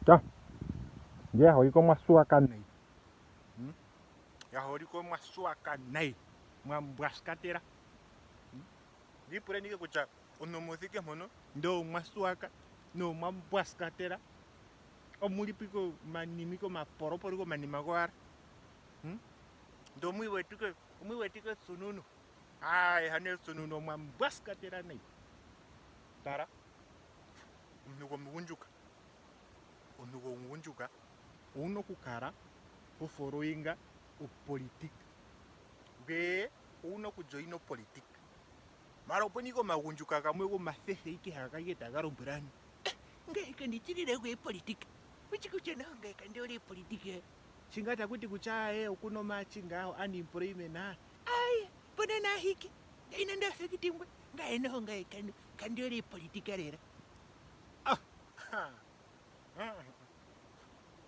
Ta. Nge ya holike omwa suwaka nayi. Hmm? Ya holike omwa suwaka nayi. Mwa mbwaskatela. Hmm? Ndiipule nike kutya omuntu mu thike mpono ndele omwa suwaka nomwa mbwaskatela. Omuli po ike omanima ike omapolopolo ike omanima gowala. Hmm? Ndele omwiiwetike omwiiwetike tsununu. Aye hano etsununu omwa mbwaskatela nayi. Tala. Omuntu gomugundjuka, omuntu gomugundjuka owuna okukala ho followinga opolitika ngweye owuna okujoina opolitika. Mara opuna ike omagundjuka gamwe gomathehe ike haga kala ike taga lombwele aantu eh, ngaye kandi tilile go epolitika uchi kutya naho ngaye kandi hole epolitika shi ngaa taku ti kutya aye okuna omachi ngaa unemployment aye pona nahike ngaye nande afekitingwe ngaye noho ngaye kandi Kandi hole politika lela. Ah,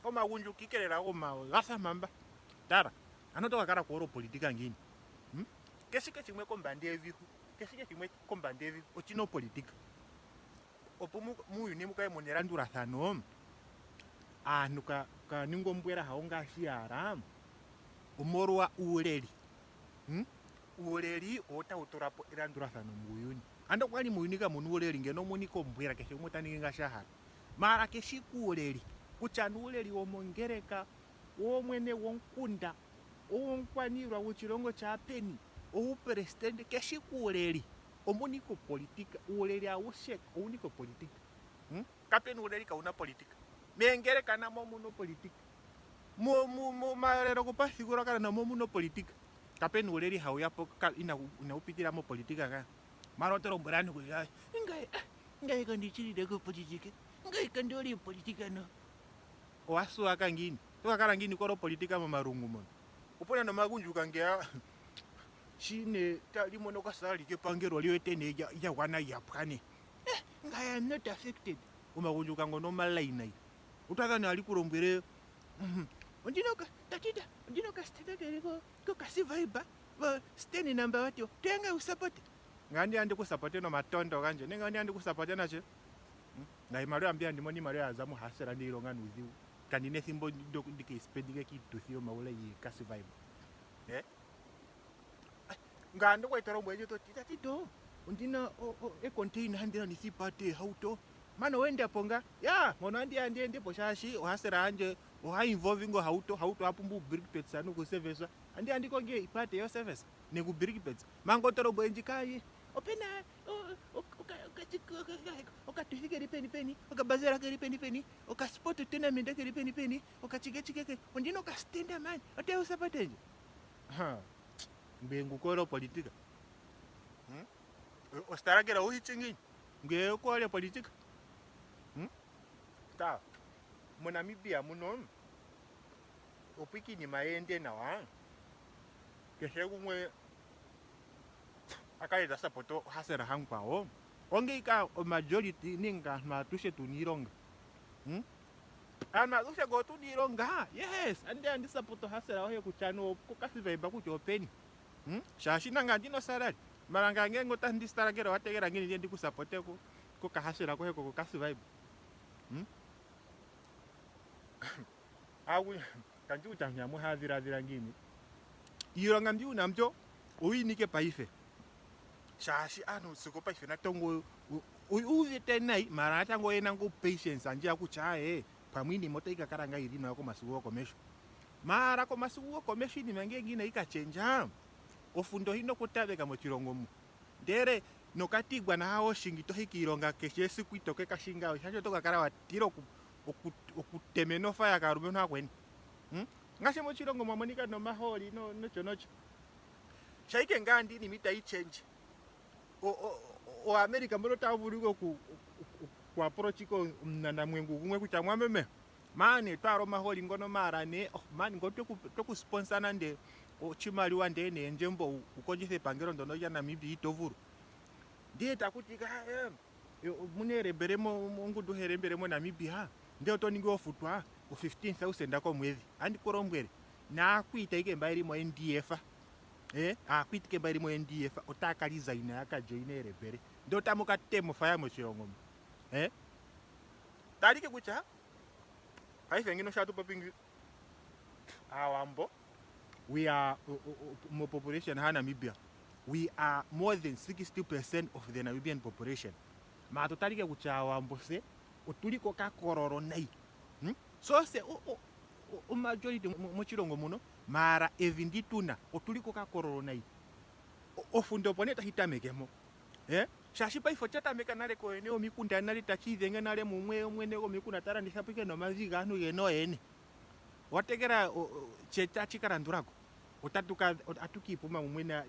Omagundjuka ike lela gomagatha mamba. Tala, ano oto ka kala kuhole opolitika ngiini? Hmm? Keshike shimwe kombanda yevi hu, keshike shimwe kombanda yevi ochi na opolitika. Opo muuyuni mu kale mu na elandulathano, aantu ka ka ninge ombwela hawo ngaashi ya hala, omolwa uuleli. Hmm? Uuleli owo tawu tula po elandulathano muuyuni. Ando okwali muuyuni kamu na uuleli ngeno omuna ike ombwela kehe gumwe ta ningi ngaashi a hala. Maala keshi ike uuleli, kutya nee uuleli womongeleka, owoomwene gwomukunda, owomukwaniilwa gwoshilongo shaapeni, owuupelesitende, keshi ike uuleli. Omuna ike opolitika, uuleli awushe owuna ike opolitika. Hmm? Kapena uuleli kawuna opolitika. Meengeleka namo omuna opolitika. Momalelo gopamuthigululwakalo namo omuna opolitika. Kape na uuleli hawu ya po inawu pitila mopolitika ka. Mara oto lombwele aantu kutya ngaye ah, ngaye kandi chilile kopolitika, ngaye kandi hole opolitika no. Owa suwaka ngiini? Oto ka kala ngiini kolo politika momalungu mono? Opuna nomagundjuka ngeya shi ne tali mono okasalali kepangelo oli wete ne lya gwana lya pwa ne. Eh, ngaye I'm not affected. Omagundjuka ngono omalayi nayi. Oto adha ne ali ku lombwele mhm, ondina tatita ondina okasitenda keli ko kokasivaiba stand number wati toya ngaa usapote ngaa ndi andi kusapote nomatondo gandje nenge ndi andi kusapote nashe hmm? nga iimaliwa mbi andi mono iimaliwa ya za mohasela ndi ilonga nuudhigu kandi na ethimbo ndike yi spendinge kiituthi yomaule yiikasivaiba eh? Nga ando kwali to lombwele ndje to ti tati to ondina econtainer handi landitha iipate yehauto mane oweenda po nga ya mpono andi ya ndi ende po shaashi ohasela yandje ohayi involve ngo ohauto ohauto oha pumbwa ubrake pads noku service andi ya ndi konge iipate yo service nenge ubrake pads manga oto lombwele ndje kaaye opena okatuthi keli peni peni okabazela keli peni peni okasport tournament keli peni peni okachikechike ke ondina okastenda mani oteya usapote ndje Ngweye ngu kole opolitika. Hmm? Ositala kela uhichi ngiini? Ngweye kole opolitika. Hmm? Ta. MoNamibia muno opo ike iinima ye ende nawa. Kehe gumwe a kale ta sapota ohasela hamukwawo. Ongeyika o majority nenge aantu atushe tuna iilonga. Hmm? Aantu atushe ngele otuna iilonga, yes, andi andi sapota ohasela yoye kutya no kokasivaiba kutya openi. Hmm? Shaashi nanga andina osalary. Mara nga ngele otandi stala ngele owa tegela ngiini ndiye ndiku sapote ko kokahasela koye ko kokasivaiba. Hmm? Agu kandi kutya aantu yamwe ohaya dhiladhila ngiini. Iilonga mbi wuna mbyo oyi ike paife. Shaashi aantu sigo paife natango oyu uvite nayi mara natango oyena ngo patience andjiya kutya aye pamwe iinima otayi ka kala ngaa yili nawa komasiku gokomeho. Mara komasiku gokomeho iinima ngenge inayi ka chendja ofundo oyina okutameka moshilongo mu. Ndele nokatigwana ha hoshingi to hi kiilonga keshe esiku ito ke ka shinga we shaashi oto ka kala wa tila oku okutemena ofaya kaalumentu aakweni. Hmm? Ngaashi moshilongo mwa monika nomahooli no nosho nosho. Shaike ngaa ndi iinima itayi change. O America mbono taya vulu oku oku approach ko omunanamwengu gumwe kutya mwameme mane twala omahooli ngono maala ne oh, mani ngo tweku sponsor nande oshimaliwa ndee neendjembo u kondjithe epangelo ndono lya Namibia ito vulu. Ndee taku ti ka eh, omuna eelembele mongundu heelembele moNamibia ndee oto ningi ofutwa o 15000 komwedhi. Andi ku lombwele naakwiita ike mba yeli mo NDF eh, aakwiita ike mba yeli mo NDF otaya ka resign ya ka joine eelembele ndee otamu ka tema ofaya moshilongo mu eh. Talike kutya. Paife ngino sho atu popi ngi Aawambo we are mo population ha Namibia we are more than 60% of the Namibian population. Ma to talike kutya Aawambo se otuli kokakololo nayi. Hmm? So se o majority moshilongo muno mara evi ndi tuna otuli kokakololo nayi. Ofunda opo nee tahi tameke mo. Eh? Shaashi paife osha tameka nale kooyene yomikunda nale tashi idhenge nale mumwe mwene gomikunda ta landitha po ike nomavi gaantu ge na ooyene. Owa tegela she tashi ka landula ko? Otatu ka atu ki ipuma mumwe na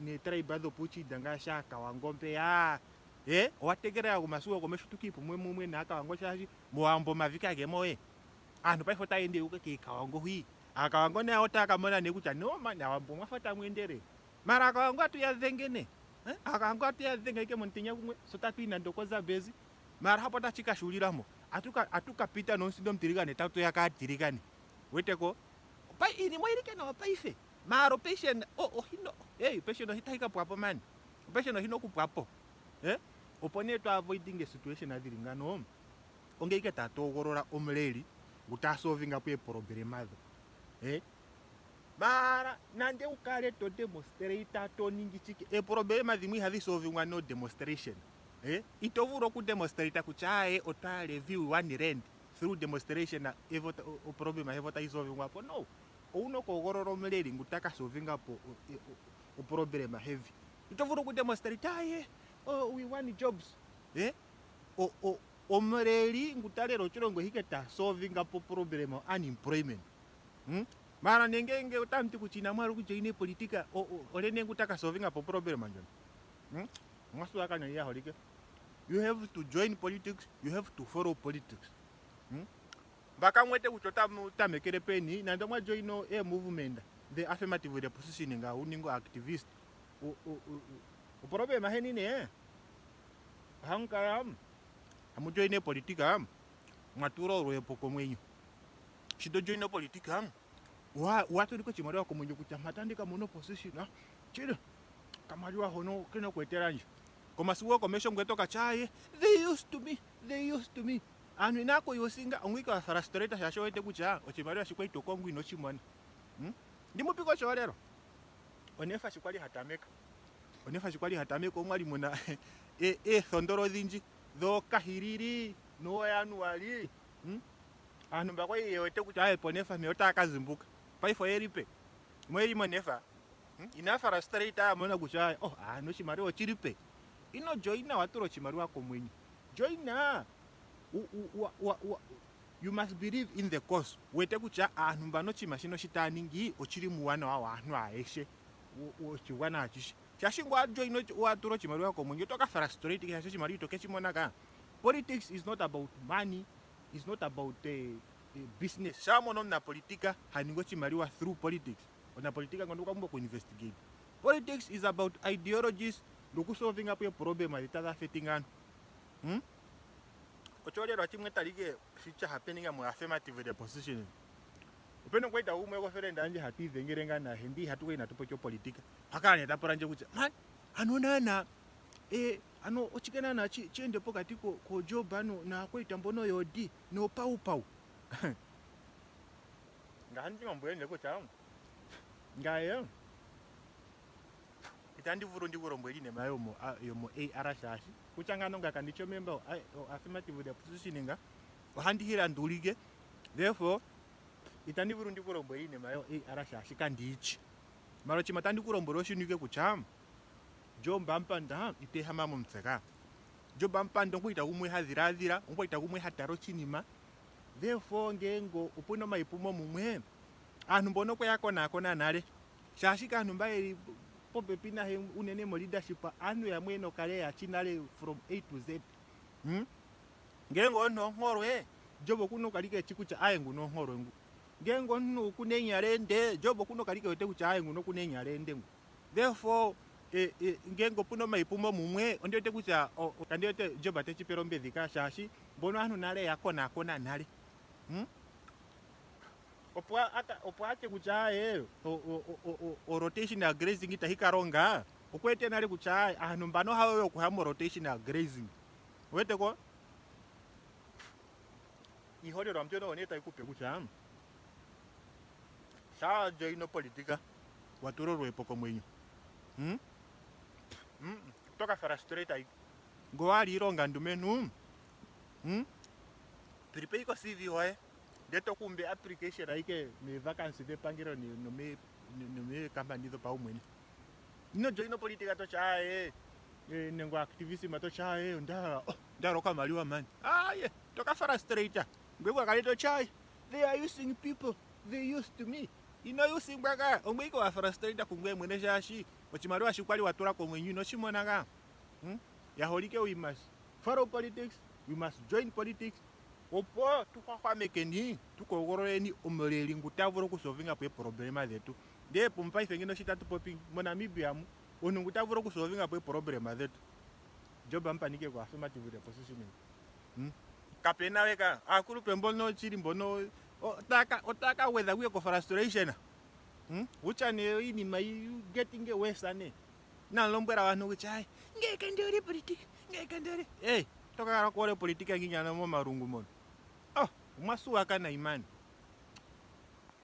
neetribe dhopuushiinda ngaashi Aakawango mpeya. Eh? Owa tegelela omasiku gokomesho tu ki ipume mumwe nAakawango shaashi mOwambo omavi kage mo we. Aantu paife otaya ende yu uka kEekawango hwii. Aakawango nayo otaya ka mona nee kutya no man Aawambo omwa fa tamu endelele. Mara Aakawango atu ya dhenge nee. Eh? Aakawango atu ya dhenge ike momutenya gumwe so tatu yi nande okoZambezi. Mara hapo tashi ka shuulila mo. Atu ka atu ka pita nomusindo omutiligane tatu ya kaatiligane. Wete ko? Pa iinima oyili ke nawa paife. Mara opension oh ohino hey opension otayi ka pwa po man. Opension ohina okupwa po. Eh? Opo nee to avoiding a situation dhili ngano onge ike tatu hogolola omuleli ngu ta solvinga po eeproblema dho. Eh? Mara nande wu kale to demonstrate to ningi chike eeproblema dhimwe ihadhi solvingwa no demonstration. Eh? Ito vulu oku demonstrate kutya aye otwa hala evi we want land through demonstration evi oproblema hevi otayi solvingwa po. No. Owuna okuhogolola omuleli ngu ta ka solvinga po oproblema hevi. Ito vulu oku demonstrate aye oh, we want jobs. Eh? O, o, omuleli ngu ta lele oshilongo hike ta solvinga po problem of unemployment. Hmm? Mara nenge nge otamu ti kutya inamu hala okujoina epolitika, olye nee ngu ta ka solvinga po problem ndjono? Hmm? Omwa ya holike. You have to join politics, you have to follow politics. Hmm? Mbaka mwete kutya otamu tamekele peni nande omwa join e movement the affirmative repositioning nga uningo activist. Oproblema heni nee ohamu kala hamu join politika mwa tula olweepo komwenyo. Shi to join politika wa tulika oshimaliwa komwenyo kutya mpa tandi ka mona position chile kamaliwa hono kena okweetela ndje komasiku gokomesho ngwe to ka tya aye they used to me they used to me aantu inaa ku usinga ongwike wa frustrate shaashi owete kutya oshimaliwa shi kwali to kongo ino shi mona hmm? Ndi mu pike oshiholelwa onefa shi kwali ha tameka onefa shi kwali ha tameka omwali muna eethondolo odhindji dhookahilili nooyanuali hmm? Aantu mba kwali ye wete kutya aye ponefa mpe otaya ka zimbuka paife oyeli pe moyeli monefa hmm? Inaya frustrate ya mona kutya oh ano oshimaliwa oshili pe ino joina wa tula oshimaliwa komwenyo joina you must believe in the cause wete kutya aantu mbano oshinima shino shi taya ningi oshili muuwanawa waantu ayehe woshigwana ashihe shaashi ngele wa joina wa tula oshimaliwa komwenyo oto ka frustrate shaashi oshimaliwa ito ke shi mona ka politics is not about money is not about uh, uh, business shaa mono omunapolitika ha ningi oshimaliwa through politics omunapolitika ngono okwa pumbwa okuinvestigate politics is about ideologies nokusolvinga po eproblem dhi tadhi affecting aantu hmm? Oshiholelwa shimwe tali ke shi cha happening mu affirmative repositioning. Opena okwaita gumwe gofelenda yandje hatu idhengele ngaa nahe ndi ihatu kala inatu popya opolitika. Oha kala nee ta pula ndje kutya man ano naana eh ano ochike naana chi chiende pokati ko ko Job ano naakwaita mbono yoodi noopawupawu. Ngaha ndi lombwele nde kutya ngaye Itandi vulu ndi ku lombwele iinima yomo yomo AR shaashi kutya ngano ngaka ndi shi omemba o affirmative repositioning ohandi hi landulike therefore itandi vulu ndi ku lombwele iinima yo AR shaashi kandi yi shi. Mara oshinima tandi ku lombwele oshino ike kutya Job Amupanda ita ehama momutse ka. Job Amupanda okwa ita gumwe ha dhiladhila, okwa ita gumwe ha tala oshinima therefore ngeenge opuna omaipumo mumwe aantu mbono okwe ya konaakona nale. Shaashi kaantu mba yeli popepi nahe unene mo leadership aantu yamwe yena okale ya shi nale from A to Z. Hmm? Ngeenge omuntu onkolwe, Job okuna okali keshi kutya aye nguno onkolwe ngu. Ngeenge omuntu okuna eenyala eende, Job okuna okali ke wete kutya aye nguno okuna eenyala eende ngu. Therefore, e, e, ngeenge opuna omaipumo mumwe, ondi wete kutya kandi wete Job teshi pele ombedhi ka shaashi mbono aantu nale ya konaakona nale. Hmm? Opo opo a tye kutya aye o-rotational grazing itayi ka longa, okwe ete nale kutya aye aantu mbano hayo yokuya mo-rotational grazing. Owete ko? Iiholelwa mbyono oyo nee tayi ku pe kutya shaa wa joina opolitika wa tula olweepo komwenyo hmm? Hmm? Oto ka frustrate ike. Ngo wa li iilonga ndumentu hmm? Prepare ike o-CV yoye ndele to kumbe application ayike meevakansi dhepangelo nomeekampani dhopaumwene. Ino joina opolitika to tya aaye eh, nenge activism to tya aaye onda hala oh, onda hala okamaliwa mani. Aaye, to ka frustrate. Ngwe kwa kale to tya aaye, they are using people, they used to me. Ino usingwa ka, ongwe ike wa frustrate kungweye mwene shaashi oshimaliwa shi kwali wa tula komwenyo ino shi mona ka. Hmm? Yaholike we must follow politics, we must join politics opo tu hwahwamekeni tu kogololeni omuleli ngu ta vulu okusolvinga po eeproblema dhetu. Ndee paife ngeno shi tatu popi moNamibia mu omuntu ngu ta vulu okusolvinga po eeproblema dhetu Job Amupanike ko affirmative repositioning. Hmm? Kape na we ka aakulupe mbono chili mbono otaka otaka gwedha kuye ko frustration. Hmm? Kutya nee iinima you getting worse ne. Inandi lombwela aantu kutya ai ngeke kandi hole politika, ngeke kandi hole. Eh, to ka kala kuhole politika nginyana momalungu mono. Oh, omwa suwaka nayi mani.